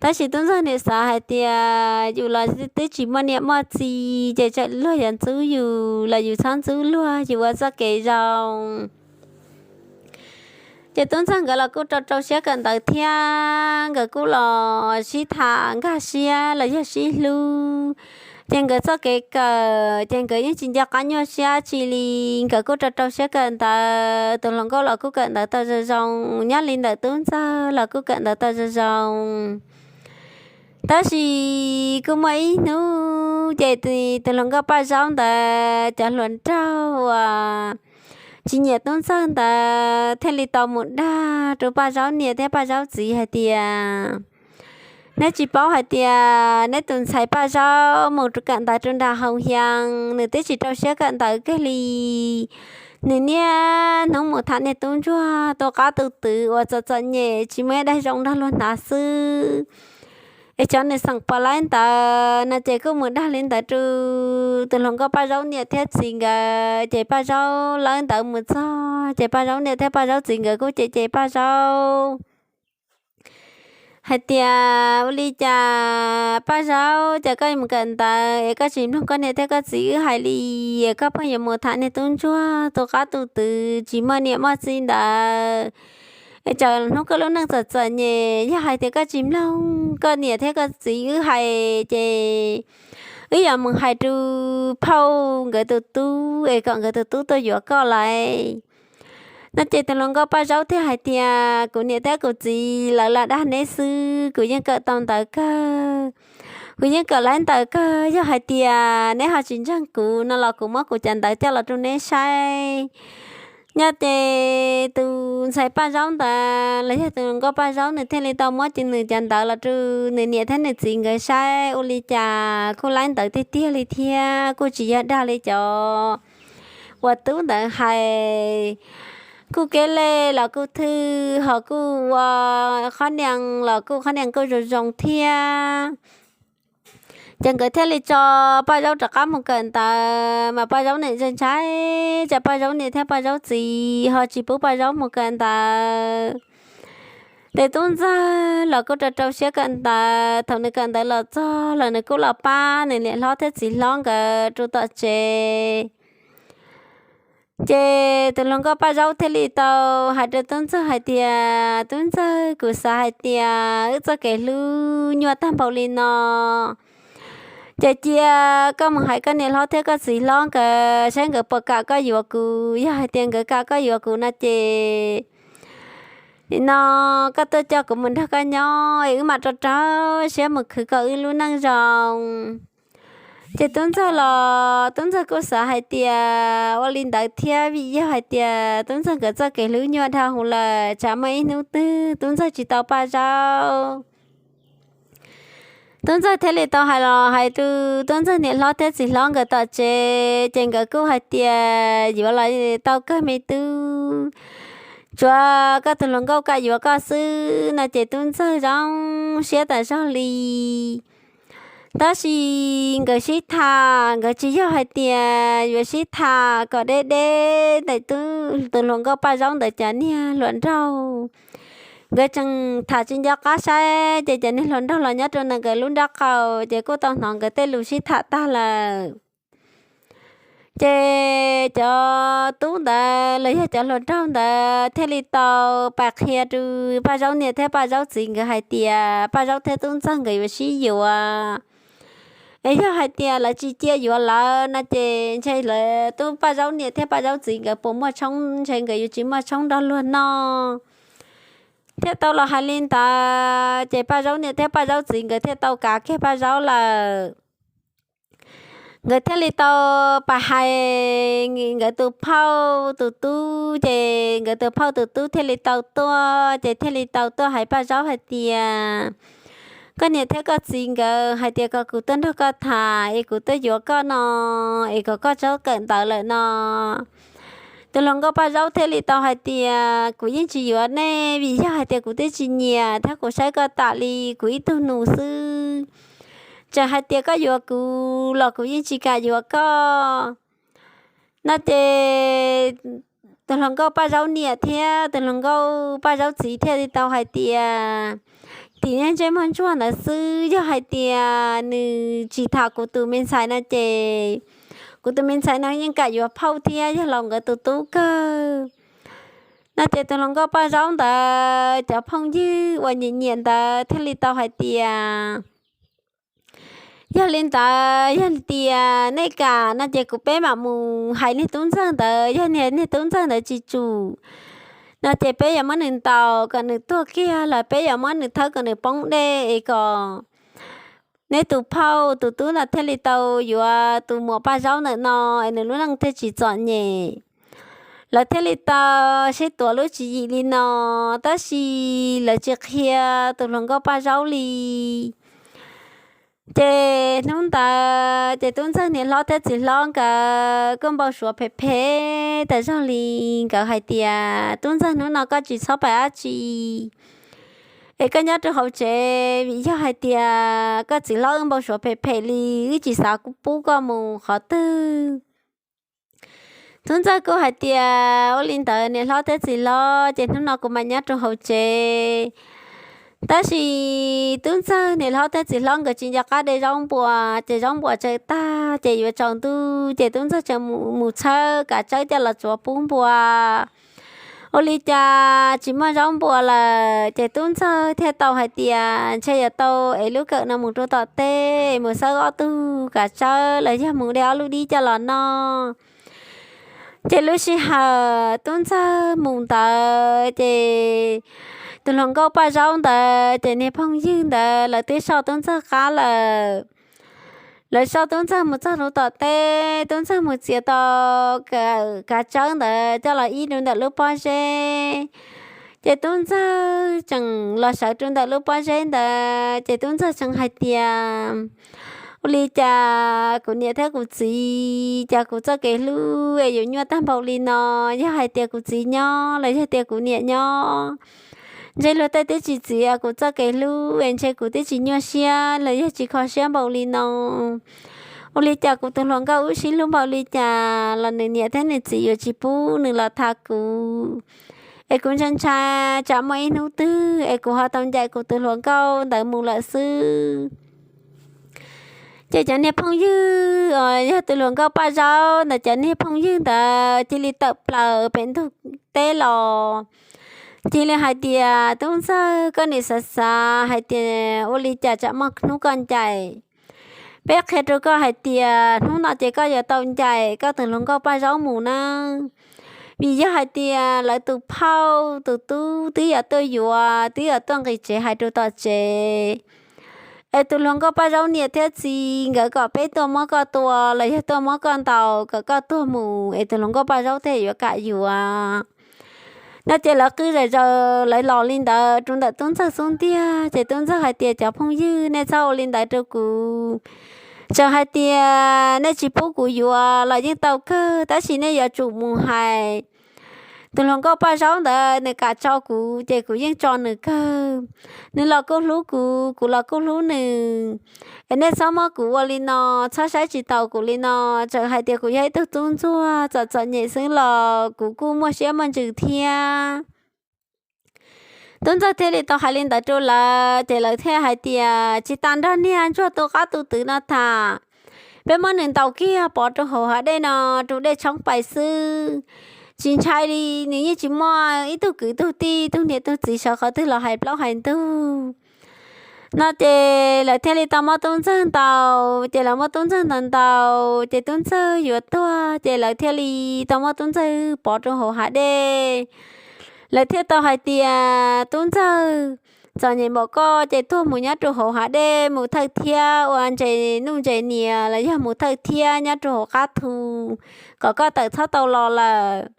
Tab sis tub ntxawg nim xav hais tias yus los twb tsis muaj niam muaj txiv ces txawm luag yuav ntxub yus los yus txhob ntxub luag, yus ua txoj kev zoo. Ces tub ntxawg nkawd los kuj rau rau siab kawm ntawv thiab, nkawd kuj los sib tham nkag siab los yog sib hlub. Ces nkawd txoj kev kawm ces nkawd yeej tsis nco qab nyuaj siab tsi li, nkawd kuj rau rau siab kawm ntawv, tus hluas nkauj los kuj kawm ntawv tau zoo zoo, nyob li ntawm tub ntxawg los kuj kawm ntawv tau zoo zoo. Tab sis kuj muaj ib hnub ces tus hluas nkauj Paj Zaub ntawd cov hluas nraug uas tsis nyiam tub ntxawg ntawd thiaj li tau mus dag rau Paj Zaub niam thiab Paj Zaub txiv hais tias, neb tsis paub hais tias neb tus ntxhais Paj Zaub mus kawm ntawv rau nram Hoo Hias, nws twb tsis rau siab kawm ntawv kiag li. Nws niaj hnub mus tham niag tub ntsuag tu qab tu twv uas txom txom nyem tsis muaj ib daig zoo nrog luag hnav xwb. Es cov nws xeem pos laib ntawd no ces kuj mus dag li ntawd rau tus hluas nkauj Paj Zaub niam thiab txiv nkawd, ces Paj Zaub laib ntawd mus txog ces Paj Zaub niam thiab Paj Zaub txiv nkawd kuj cem cem Paj Zaub hais tias, ua li cas Paj Zaub, cas koj mus kawm ntawv es koj tsis mloog koj niam thiab koj txiv wb hais li, es koj pheej yuav mus tham niag tub ntsuag tu qab tu twv tsis muaj niam muaj txiv ntawd, es tsam hnub koj lub neej txom txom nyem yog hais tias koj tsis mloog koj niam thiab koj txiv wb hais ces wb yuav mus hais rau phauj nkawd tus tub es kom nkawd tus tub tuaj yuav koj lawm. No ces tus hluas nkauj Paj Zaub thiaj hais tias, kuv niam thiab kuv txiv lawv lam dag neb xwb, kuv yeej kawm tau ntawv kawg, kuv yeej kawm laib ntawv kawg, yog hais tias neb ho tsis ntseeg kuv no los kuv muab kuv cov ntawv coj los rau neb saib. Nyob ces tus ntxhais Paj Zaub ntawd los yog tus hluas nkauj Paj Zaub nws thiaj li tau muab nws cov ntawv los rau nws niam thiab nws txiv nkawd saib, ua li cas kuj laib ntawv tiag tiag li thiab kuj tsis yog dag li cov uas tub ntawd hais. Kuj kev lej los kuj thwj, ho kuj ua qhov nias los kuj qhov nias kuj zoo zoo thiab. Ces nkawd thiaj li tso Paj Zaub rov qab mus kawm ntawv, mas Paj Zaub niam ntshai ntshai, tsam Paj Zaub niam thiab Paj Zaub txiv ho tsis pub Paj Zaub mus kawm ntawv. Ces tub ntxawg los kuj rau rau siab kawm ntawv, thaum nws kawm ntawv los txog los nws kuj los pab nws niam hlob thiab txiv hlob nkawd rau tom tsev. Ces tus hluas nkauj Paj Zaub thiaj li tau hais rau tub ntxawg hais tias, tub ntxawg, kuv xav hais tias wb txoj kev hlub nyuaj tag npaum li no, ces cia koj mus hais koj niam hlob thiab koj txiv hlob nkawd saib nkawd puas kam koj yuav kuv. Yog hais tias nkawd kam koj yuav kuv no ces no koj tuaj coj kuv mus nrog koj nyob es wb mam rau rau siab mus khwv kom wb lub neej zoo. Ces tub ntxawg los tub ntxawg kuj xav hais tias ua li ntawd thiab, vim yog hais tias tub ntxawg nkawd txoj kev hlub nyuaj dhau hwv lawm, tsam muaj ib hnub twg tub ntxawg tsis tau Paj Zaub. Tub ntxawg thiaj li tau hais los hais rau tub ntxawg niam hlob thiab txiv hlob nkawd tom tsev, ces nkawd kuj hais tias yuav los tau kawg me tub, tsuav koj tus hluas nkauj kam yuav koj xwb no ces tub ntxawg zoo siab tas zog li. Tab sis nkawd sib tham, nkawd tsis yog hais tias yuav sib tham kom deb deb ntawm tus hluas nkauj Paj Zaub ntawd cov niag hluas nraug. Nkawd tseem tham tsis nco qab saib, ces cov niag hluas nraug los nyob rau ntawm nkawd lub nraub qaum, ces kuj tau hnov nkawd tej lus sib tham tag lawm. Ces cov tub ntawd los yog cov hluas nraug ntawd thiaj li tau pais qhia rau Paj Zaub niam thiab Paj Zaub txiv nkawd hais tias Paj Zaub thiab tub ntxawg nkawd yuav sib yuav. Es yog hais tias lawv tsis cia yuav lawm no ces ntshe lawv tub Paj Zaub niam thiab Paj Zaub txiv nkawd puas muaj tshoob, ntshe nkawd yuav tsis muaj tshoob nrog luag noj. Thiaj tau los hais li ntawd ces Paj Zaub niam thiab Paj Zaub txiv nkawd thiaj tau kav kiag Paj Zaub lawm. Nkawd thiaj li tau pas hais nkawd tus phauj tus tub, ces nkawd tus phauj tus tub thiaj li tau tuaj, ces thiaj li tau tuaj hais Paj Zaub hais tias, koj niam thiab koj txiv nkawd hais tias kom kuv tuaj nrog koj tham es kuv tuaj yuav koj no, es kom koj txhob kawm ntawv lawm no. Tus hluas nkauj Paj Zaub thiaj li tau hais tias, kuv yeej tsis yuav nej, vim yog hais tias kuv twb tsis nyiam thiab kuv saib koj tas li kuv ib tug nus xwb. Txawm hais tias koj yuav kuv los kuv yeej tsis kam yuav koj no. Ces tus hluas nkauj Paj Zaub niam thiab tus hluas nkauj Paj Zaub txiv thiaj li tau hais tias, tim niag ntsej muag ntsuag ntawd xwb, yog hais tias nws tsis tham kuv tus me ntxhais no ces kuv tus me ntxhais no yeej kam yuav phauj thiab yog laus nkawd tus tub kawg no. Ces tus hluas nkauj Paj Zaub ntawd cov phooj ywg uas nyiam nyiam ntawd thiaj li tau hais tias, yog li ntawd yog tias nej kam no ces kuv peb mam mus hais niag tub ntxawg ntawd, yog niag tub ntxawg ntawd tsis tsum no ces peb yuav muab nws ntaus kom nws tuag kiag los peb yuav muab nws thawb kom nws poob dej es kom neb tus phauj tus tub no thiaj li tau yuav tus muam Paj Zaub ntawm no es nws lub neej thiaj tsis txom nyem. Lawv thiaj li tau sib tuav lub tswv yim li no, tab sis lawv tsis qhia tus hluas nkauj Paj Zaub li. Ces hnub ntawd ces tub ntxawg niam hlob thiab txiv hlob nkawd kuj npau suav phem phem tas zog li. Nkawd hais tias, tub ntxawg, hnub no koj tsis txhob pais dab tsi es koj nyob rau hauv tsev, vim yog hais tias koj txiv hlob wb npau suav phem phem li, wb tsis xav pub koj mus qhov twg. Tub ntxawg kuj hais tias, ua li ntawd niam hlob thiab txiv hlob, ces hnub no kuv mam nyob rau hauv tsev. Tab sis tub ntxawg niam hlob thiab txiv hlob nkawd tsis nco qab de zaub npua, ces zaub npua tsawv tag ces yuav tsaus ntuj ces tub ntxawg tseem mus txhawb kav tsawb coj los tsuav pub npua. Ua li cas tsis muaj zaub npua lawm ces tub ntxawg thiaj tau hais tias ntshe yuav tau ev lub kawm no mus rau tom teb mus xawb ob tug kav tsawb los yog mus de ob lub dib coj los noj. Ces lub sij hawm tub ntxawg mus ntawd ces tus hluas nkauj Paj Zaub ntawd ces niag phooj ywg ntawd lawv twb soj tub ntxawg qab lawm. Lawv soj tub ntxawg mus txog rau tom teb, tub ntxawg mus txiav tau kav tsawb ntawd coj los ib rau ntawm lub pob zeb. Ces tub ntxawg tseem los sawv rau ntawm lub pob zeb ntawd ces tub ntxawg tseem hais tias, ua li cas kuv niam thiab kuv txiv, cas kuv txoj kev hlub es yuav nyuaj tag npaum li no? Yog hais tias kuv txiv nyob los yog tias kuv niam nyob, ntshe luag tej twb tsis txiav kuv txoj kev hlub es ntshe kuv twb tsis nyuaj siab los yog tsis kho siab npaum li no. Ua li cas kuv tus hluas nkauj wb sib hlub npaum li cas los nws niam thiab nws txiv yuav tsis pub nws los tham kuv. Es kuv ntshai ntshai tsam muaj ib hnub twg es kuv ho tau ncaim kuv tus hluas nkauj ntawd mus lawm xwb. Ces cov niag phooj ywg uas yog tus hluas nkauj Paj Zaub ntawd cov niag phooj ywg ntawd cia li tawm plaws pem ntug teb los, cia li hais tias, tub ntxawg, koj nim xav xav hais tias ua li cas tsam muaj hnub koj ncaim. Peb qhia rau koj hais tias hnub no ces koj yuav tau ncaim koj tus hluas nkauj Paj Zaub mus nawb. Vim yog hais tias lawv tus phauj tus tub twb yuav tuaj yuav, twb yuav tuaj nqis tsev hais rau tom tsev, es tus hluas nkauj Paj Zaub niam thiab txiv nkawd kom peb tuaj muab koj tua los yog tuaj muab koj ntaus kom koj tuag mus es tus hluas nkauj Paj Zaub thiaj yuav kam yuav. No ces lawv qw zom zaws lawv los li ntawd rau ntawm tub ntxawg xub ntiag ces tub ntxawg hais tias, cov phooj ywg, nej txhob ua li ntawd rau kuv. Txawm hais tias nej tsis pub kuv yuav los yeej tau kawg, tab sis nej yuav tsum mus hais tus hluas nkauj Paj Zaub ntawd nws kam tso kuv ces kuv yeej tso nws kawg. Nws los kuj hlub kuv, kuv los kuj hlub nws. Es nej txhob muab kuv ua li no, txhob saib tsis taus kuv li no. Txawm hais tias kuv yog ib tug tub ntsuag txom txom nyem xwb los kuv kuj muaj siab muaj ntsws thiab. Tub ntxawg thiaj li tau hais li ntawd rau lawv ces lawv thiaj hais tias, tsis tas nrog niag ntsuag tu qab tu twv no tham, peb muab nws ntaus kiag pov rau hauv hav dej no rau dej tshoob pais xwb. Tsis ntshai li, nws yeej tsis muaj ib tug kwv tug tij tug niam tug txiv sawv qhov twg los hais plaub hais ntug. No ces lawv thiaj li tau muab tub ntxawg ntaus, ces lawv muab tub ntxawg ntaus ntaus ces tub ntxawg yuav tuag, ces lawv thiaj li tau muab tub ntxawg pov rau hauv hav dej. Lawv thiaj tau hais tias, tub ntxawg, txom nyem npaum koj ces tuag mus nyob rau hauv hav dej mus thawj thiab ua ntses nuj ntses nias los yog mus thawj thiab nyob rau hauv qab thu, kom koj tawm txhob tau los lawm.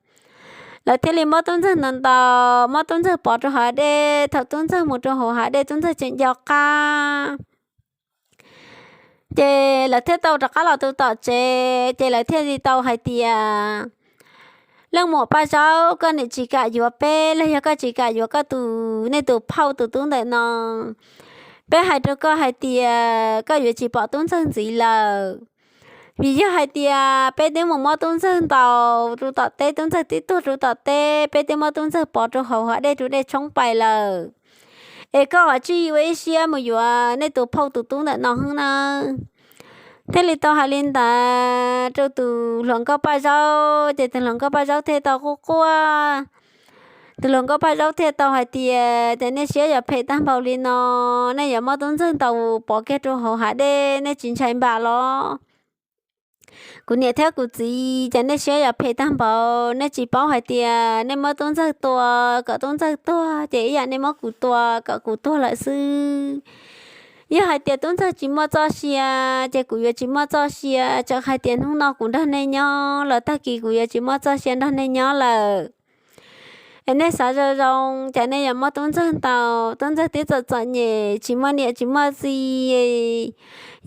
Lawv thiaj li muab tub ntxawg ntaus ntaus, muab tub ntxawg pov rau hav dej. Thaum tub ntxawg mus rau hauv hav dej, tub ntxawg tseem nco qab. Ces lawv thiaj tau rov qab los rau tom tsev, ces lawv thiaj li tau hais tias, leej muam Paj Zaub, koj nim tsis kam yuav peb los yog koj tsis kam yuav koj tus, nej tus phauj tus tub ntawm no, peb hais rau koj hais tias koj yuav tsis pom tub ntxawg ntxiv lawm. Vim yog hais tias peb twb mus muab tub ntxawg ntaus rau tom teb, tub ntxawg twb tuag rau tom teb, peb twb muab tub ntxawg pov rau hauv hav dej rau dej tshoob pais lawm. Es koj ua tsij ua ib siab mus yuav nej tus phauj tus tub ntawm no hwb nawb. Thiaj li tau hais li ntawd rau tus hluas nkauj Paj Zaub, ces tus hluas nkauj Paj Zaub thiaj tau quaj quaj. Tus hluas nkauj Paj Zaub thiaj tau hais tias, ces nej siab yuav phem tag npaum li no, nej yuav muab tub ntxawg ntaus pov kiag rau hauv hav dej, nej tsis ntshai npam los? Kuv niam thiab kuv txiv, ces nej siab yuav phem tag npaum, nej tsis paub hais tias nej muab tub ntxawg tua kom tub ntxawg tuag, ces ib yam nej muab kuv tua kom kuv tuag lawm xwb. Yog hais tias tub ntxawg tsis muaj txoj sia, ces kuv yuav tsis muaj txoj sia. Txawm hais tias hnub no kuv nrog nej nyob los tag kis kuv yuav tsis muaj txoj sia nrog nej nyob lawm. Es nej xav zoo zoo, ces nej yuav muab tub ntxawg ntaus. Tub ntxawg twb txom txom nyem, tsis muaj niam tsis muaj txiv.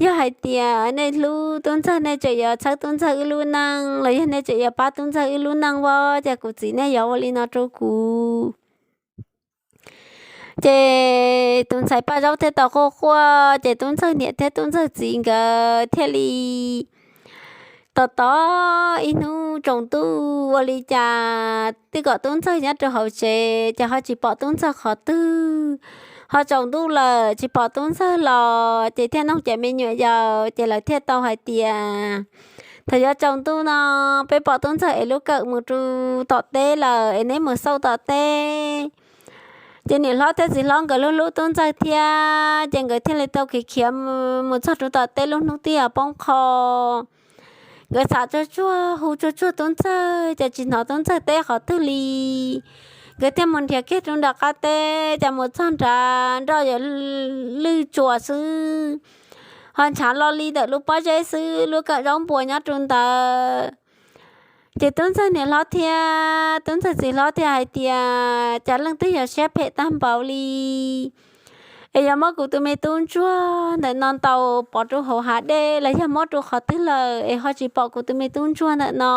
Yog hais tias nej hlub tub ntxawg, nej tseem yuav txhawb tub ntxawg wb lub neej, los yog nej tseem yuav pab tub ntxawg wb lub neej os, ces kuv txiv nej yuav ua li no rau kuv. Ces tus ntxhais Paj Zaub thiaj tau quaj quaj, ces tub ntxawg niam thiab tub ntxawg txiv nkawd thiaj li tos tos ib hnub tsaus ntuj ua li cas twb kom tub ntxawg nyob rau hauv tsev, ces ho tsis pom tub ntxawg qhov twg. Ho tsaus ntuj lawm tsis pom tub ntxawg los, ces thiaj noog cov me nyuam yaus, ces lawv thiaj tau hais tias, thaum yuav tsaus ntuj no, peb pom tub ntxawg ev lub kawm mus rau tom teb lawm, es neb mus xauj tom teb. Ces niam hlob thiab txiv hlob nkawd hlub hlub tub ntxawg thiab, ces nkawd thiaj li tau khiav khiav mus txog rau tom teb, lub hnub twb yuav poob qho. Nkawd xav tsuag tsuag hu tsuag tsuag tub ntxawg, ces tsis hnov tub ntxawg teb qhov twg li. Nkawd thiaj mus nrhiav kiag rau nram qab teb, ces mus txog nrad nroj yuav lwj tsuas xwb, ho ntshav lo li ntawm lub pob zeb xwb, lub kawm zaub npua nyob rau ntawd. Ces tub ntxawg niam hlob thiab tub ntxawg txiv hlob thiaj hais tias, cas leej twg yog siab phem tag npaum li, es yuav muab kuv tus me tub ntsuag ntawm no ntaus pov rau hauv hav dej los yog muab rau qhov twg lawm es ho tsis pom kuv tus me tub ntsuag ntawm no.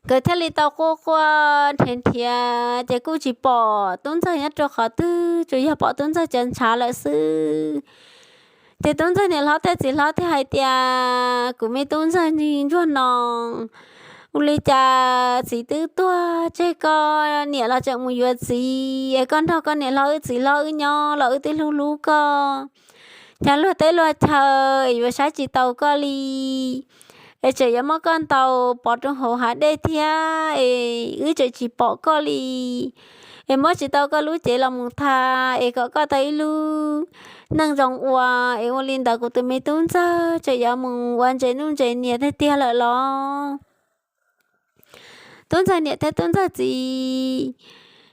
Nkawd thiaj li tau quaj quaj nrhiav nrhiav, ces kuj tsis pom tub ntxawg nyob rau qhov twg, tsuas yog pom tub ntxawg cov ntshav lawm xwb. Ces tub ntxawg niam hlob thiab txiv hlob thiaj hais tias, kuv me tub ntxawg ntsuag no, ua li cas txiv twb tuag tseg koj, niam los tseem mus yuav txiv, es koj nrog koj niam hlob wb txiv hlob wb nyob los wb twb hlub hlub koj. Cas luag teb luag chaw es yuav saib tsis taus koj li, es tseem yuav muab koj ntaus pov rau hauv hav dej thiab, es wb tseem tsis pom koj li, es muab tsis tau koj lub cev los mus tha, es kom koj tau ib lub neej zoo ua, es ua li ntawd kuv tus me tub ntxawg tseem yuav mus ua ntses nuj ntses nias tiag tiag lawm los? Tub ntxawg niam thiab tub ntxawg txiv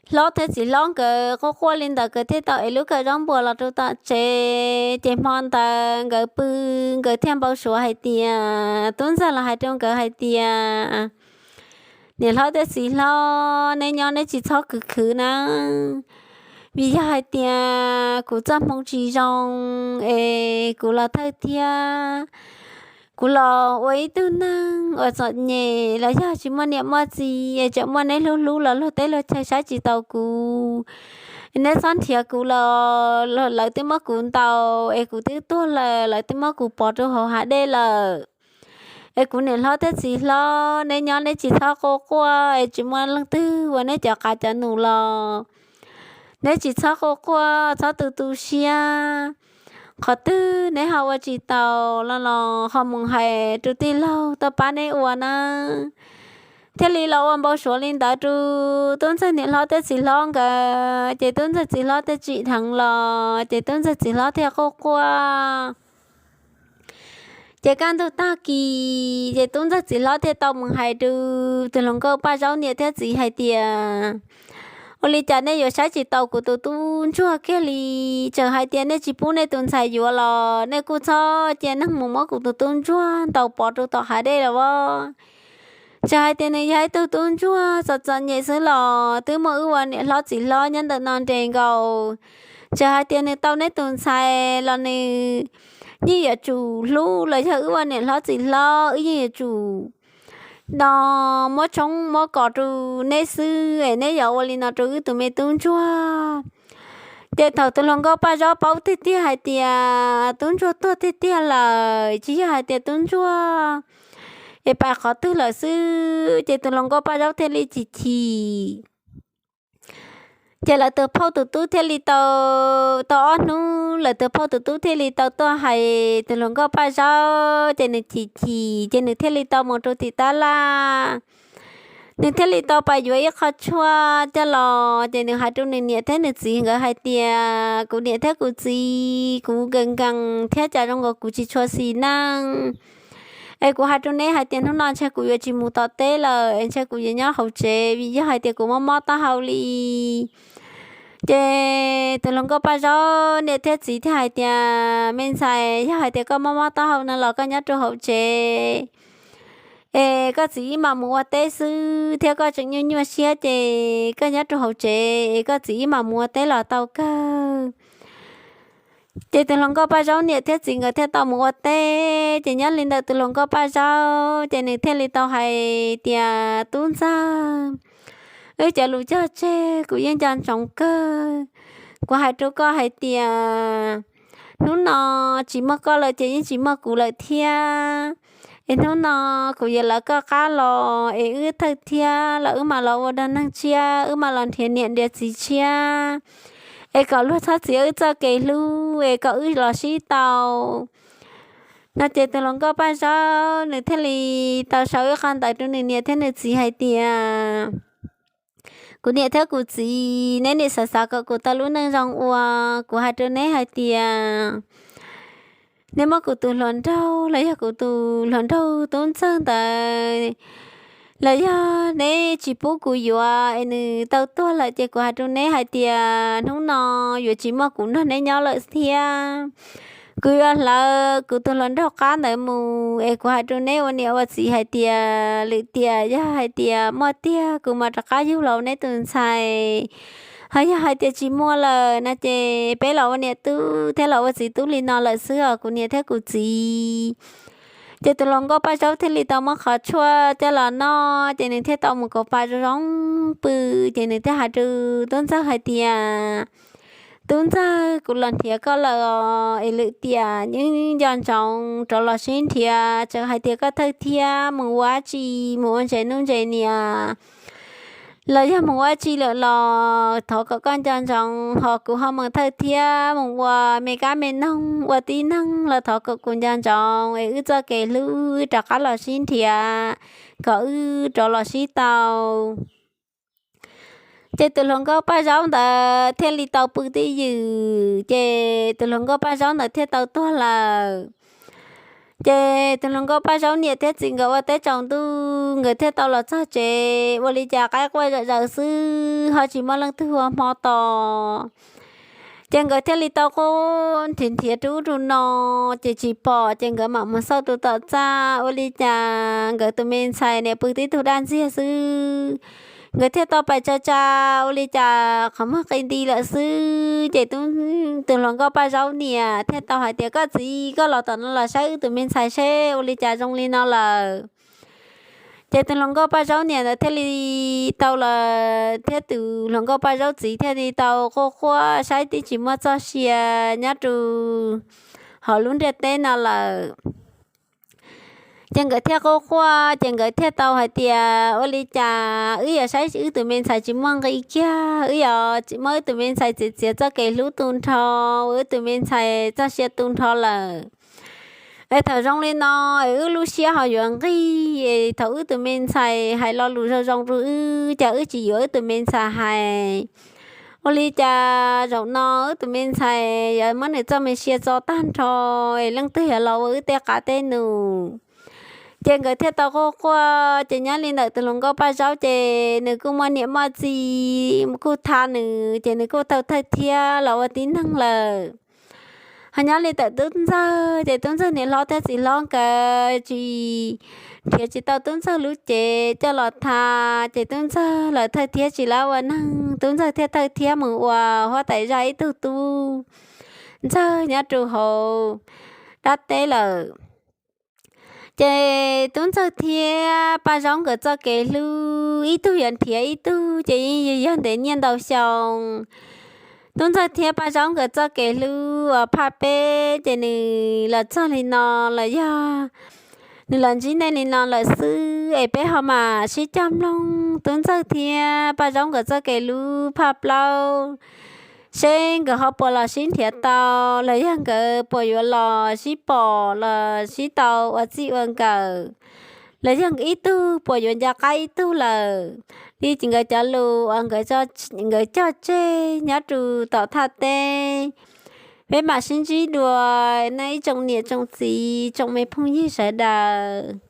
hlob thiab txiv hlob nkawd quaj quaj li ntawd, nkawd thiaj tau ev lub kawm zaub npua los rau tom tsev. Ces hmo ntawd nkawd pw, nkawd thiaj npau suav hais tias, tub ntxawg los hais rau nkawd hais tias, niam hlob thiab txiv hlob, neb nyob neb tsis txhob khwv khwv nawb, vim yog hais tias kuv txoj hmoo tsis zoo es kuv los thawj thiab kuv los ua ib tug neeg uas txom nyem los yog tsis muaj niam muaj txiv, es tseem muaj neb hlub hlub los luag teb luag chaw saib tsis taus kuv. Neb txhob nrhiav kuv los, lawv twb muab kuv ntaus es kuv twb tuag lawm, lawv twb muab kuv pov rau hauv hav dej lawm. Es kuv niam hlob thiab txiv hlob, neb nyob neb tsis txhob quaj quaj, es tsis muaj leej twg ua neb cov qav cov num los, neb tsis txhob quaj quaj, txhob tu tu siab. Qhov twg neb ho ua tsis taus los los ho mus hais rau tij laug tuaj pab neb ua nawb. thiaj li los ua npau suav li ntawd rau tub ntxawg niam hlob thiab txiv hlob nkawd, ces tub ntxawg txiv hlob thiaj tsim dheev los ces tub ntxawg txiv hlob thiaj quaj quaj. Ces kaj ntug tag kis ces tub ntxawg txiv hlob thiaj tau mus hais rau tus hluas nkauj Paj Zaub niam thiab txiv hais tias, ua li cas nej yuav saib tsis taus kuv tus tub ntsuag kiag li? Txawm hais tias nej tsis pub nej tus ntxhais yuav los nej kuj txhob cia neeg mus muab kuv tus tub ntsuag ntaus pov rau tom hav dej los as. Txawm hais tias nws yog ib tug tub ntsuag txom txom nyem xwb los twb muaj wb ua niam hlob txiv hlob nyob ntawm no nres nkaus. Txawm hais tias nws tau neb tus ntxhais los nws yeej yuav tsum hlub los yog wb ua niam hlob txiv hlob wb yeej yuav tsum no muab tshoob muab kos rau neb xwb es neb yuav ua li no rau wb tus me tub ntsuag. Ces thaum tus hluas nkauj Paj Zaub paub tiag tiag hais tias tub ntsuag tuag tiag tiag lawm, tsis yog hais tias tub ntsuag es pais qhov twg lawm xwb, ces tus hluas nkauj Paj Zaub thiaj li chim chim. Ces lawv tus phauj tus tub thiaj li tau, tau ob hnub lawv tus phauj tus tub thiaj li tau tuaj hais tus hluas nkauj Paj Zaub, ces nws chim chim ces nws thiaj li tau mus rau tim tab laj. Nws thiaj li tau pais yuav ib qho tshuaj coj los ces nws hais rau nws niam thiab nws txiv nkawd hais tias, kuv niam thiab kuv txiv, kuv nkees nkees thiab cas zoo nkaus kuv tsis tshua xis neej. Es kuv hais rau neb hais tias hnub no ntshe kuv yuav tsis mus tom teb lawm es ntshe kuv yuav nyob hauv tsev vim yog hais tias kuv mob mob taub hau li. Ces tus hluas nkauj Paj Zaub niam thiab txiv thiaj hais tias, me ntxhais, yog hais tias koj mob mob taub hau no los koj nyob rau hauv tsev es koj txiv ib mam mus ua teb xwb thiab koj tseem nyuaj nyuaj siab ces koj nyob rau hauv tsev es koj txiv ib mam mus ua teb los tau kawg. Ces tus hluas nkauj Paj Zaub niam thiab txiv nkawd thiaj tau mus ua teb, ces nyob li ntawm tus hluas nkauj Paj Zaub ces nws thiaj li tau hais tias, tub ntxawg, wb cov lus cog tseg kuv yeej nco ntsoov kawg. Kuv hais rau koj hais tias hnub no tsis muaj koj lawm ces yeej tsis muaj kuv lawm thiab. Es hnub no kuv yuav lawv koj qab los es wb thawj thiab los wb mam los ua dog neeg tshiab, wb mam los nrhiav niam nrhiav txiv tshiab, es kom luag txhob txiav wb txoj kev hlub es kom wb los sib tau. No ces tus hluas nkauj Paj Zaub nws thiaj li tau sau ib qho ntawv rau nws niam thiab nws txiv hais tias, kuv niam thiab kuv txiv, neb nim xav xav kom kuv tau lub neej zoo ua, kuv hais rau neb hais tias neb muab kuv tus hluas nraug los yog kuv tus hluas nraug tub ntxawg ntawd los yog neb tsis pub kuv yuav es nws tau tuag lawm ces kuv hais rau neb hais tias hnub no yuav tsis muaj kuv nrog neb nyob lawm thiab. Kuv yuav hlawv kuv tus hluas nraug qab ntawd mus es kuv hais rau neb ua niam ua txiv hais tias lwm tiam yog hais tias muaj tiag kuv mam rov qab yug los ua neb tus ntxhais. Ho yog hais tias tsis muaj lawm no ces peb los ua niam tub thiab los ua txiv tub li no lawm xwb os kuv niam thiab kuv txiv. Ces tus hluas nkauj Paj Zaub thiaj li tau muab qhov tshuaj coj los noj ces nws thiaj tau mus kaus pas zoo zoo pw. Ces nws thiaj hais rau tub ntxawg hais tias, tub ntxawg, kuv los nrhiav koj lawm os, es lwm tiam yeej nco ntsoov rov los sib nrhiav, txawm hais tias koj thawj thiab mus ua dab tsi, mus ua ntses nuj ntses niam los yog mus ua dab tsi lawm los thov kom koj nco ntsoov, ho kuv ho mus thawj thiab mus ua me kab me noog ua tib neeg los thov kom kuv nco ntsoov es wb txoj kev hlub wb rov qab los sib nrhiav kom wb rov los sib tau. Ces tus hluas nkauj Paj Zaub ntawd thiaj li tau pw twj ywm, ces tus hluas nkauj Paj Zaub ntawd thiaj tau tuag lawm. Ces tus hluas nkauj Paj Zaub niam thiab txiv nkawd ua teb tsaus ntuj nkawd thiaj tau los txog tsev, ua li cas qaib quaj zom zaws xwb ho tsis muaj leej twg ua hmo tos. Ces nkawd thiaj li tau quaj nrhiav nrhiav rau ub rau no, ces tsis pom, ces nkawd mam mus xauj tus tom txaj ua li cas nkawd tus me ntxhais niam pw tib tug daj ntxiag xwb. Nkawd thiaj tau pais tsa tsa ua li cas qhov muag qi nti lawm xwb, ces tus hluas nkauj Paj Zaub niam thiaj tau hais tias, koj txiv, koj los tom no los saib wb tus me ntxhais seb ua li cas zoo li no lawm. Ces tus hluas nkauj Paj Zaub niam ntawd thiaj li tau los thiab tus hluas nkauj Paj Zaub txiv thiaj li tau quaj quaj saib twb tsis muaj txoj sia nyob rau hauv lub ntiaj teb no lawm. Ces nkawd thiaj quaj quaj, ces nkawd thiaj tau hais tias, ua li cas wb yuav saib wb tus me ntxhais tsis muaj nqi kiag, wb yuav muab wb tus me ntxhais txiav txiav txoj kev hlub tu nrho, wb tus me ntxhais txoj sia tu nrho lawm. Es thaum zoo li no es wb lub siab ho yuav nqig es thaum wb tus me ntxhais hais lo lus zoo zoo rau wb, cas wb tsis yuav wb tus me ntxhais hais. Ua li cas zaum no wb tus me ntxhais yuav muab nws txoj me sia txo tag nrho, es leej twg yuav los ua wb tej qav tej num? Ces nkawd thiaj tau quaj quaj, ces nyob li ntawm tus hluas nkauj Paj Zaub ces nws kuj muaj niam muaj txiv kuj tha nws, ces nws kuj tau thawj thiab los ua tib neeg lawm. Ho nyob li ntawm Tub Ntxawg ces Tub Ntxawg niam hlob thiab txiv hlob nkawd tsis nrhiav tsis tau Tub Ntxawg lub cev coj los tha, ces Tub Ntxawg lawv thawj thiab tsis lab ua neeg, Tub Ntxawg thiaj thawj thiab mus ua huab tais zaj ib tug tub ntxawg nyob rau hauv dab teb lawm. Ces Tub Ntxawg thiab Paj Zaub nkawd txoj kev hlub ib tug yuav nrhiav ib tug ces yeej yog ntev niaj ntau xyoo. Tub Ntxawg thiab Paj Zaub nkawd txoj kev hlub uas phaj peb ces nws los txog li no los yog nws los ntsib nej li no lawm xwb, es peb ho mam sib cog mloog Tub Ntxawg thiab Paj Zaub nkawd txoj kev hlub phaj plaub, seb nkawd ho puas los sib nrhiav tau los yog nkawd puas yuav los sib pom los sib tau ua txij ua nkawm, los yog ib tug puas yuav nco qab ib tug lawm li nkawd cov lus uas nkawd cog tseg nyob rau tom thaj teb. Peb mam sib ntsib dua na ib tsoom niam tsoom txiv tsoom me phooj ywg sawv daws.